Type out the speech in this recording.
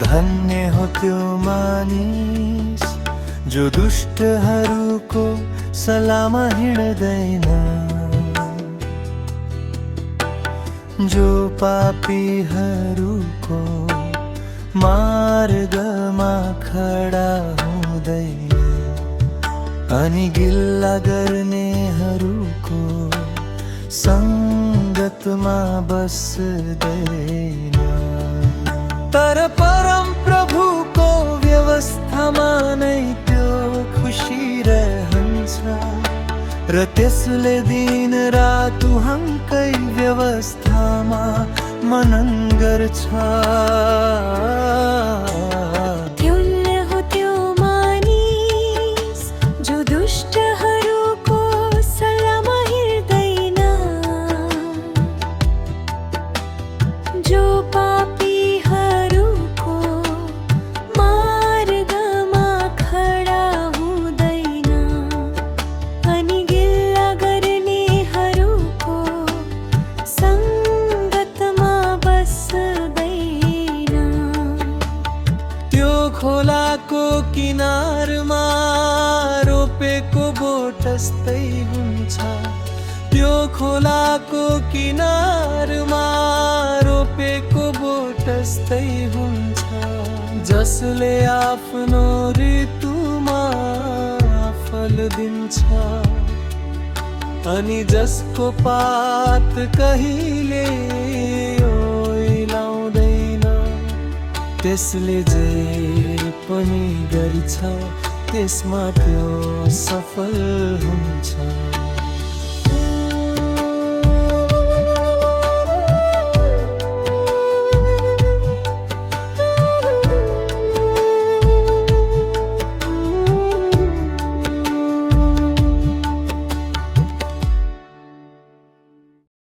धन्य हो त्यो मानिस जो दुष्टहरूको सलामा हिँड्दैन, जो पापीहरूको मार्गमा खडा हुँदैन, अनि गिल्ला गर्नेहरूको सङ्गतमा बस्दैन। तर परम प्रभुको व्यवस्थामा नै त्यो खुसी रहन्छ, र त्यसले दिन रात उहाँकै व्यवस्थामा मनन गर्छ। धन्य हो त्यो मानिस जो दुष्टहरूको सलामा हिँड्दैन, जो पापीहरूको मार्गमा खडा हुँदैन, अनि गिल्ला गर्नेहरूको सङ्गतमा बस्दैन। त्यो खोलाको किनारमा रोपेको बोटस्तै हुन्छ, त्यो खोलाको किनारमा रोपेको बोटस्तै हुन्छ, जसले आफ्नो ऋतुमा फल दिन्छ, अनि जसको पात कहिले ओइलाउँदैन। त्यसले जे पनि गर्छ त्यसमा त्यो सफल हुन्छ।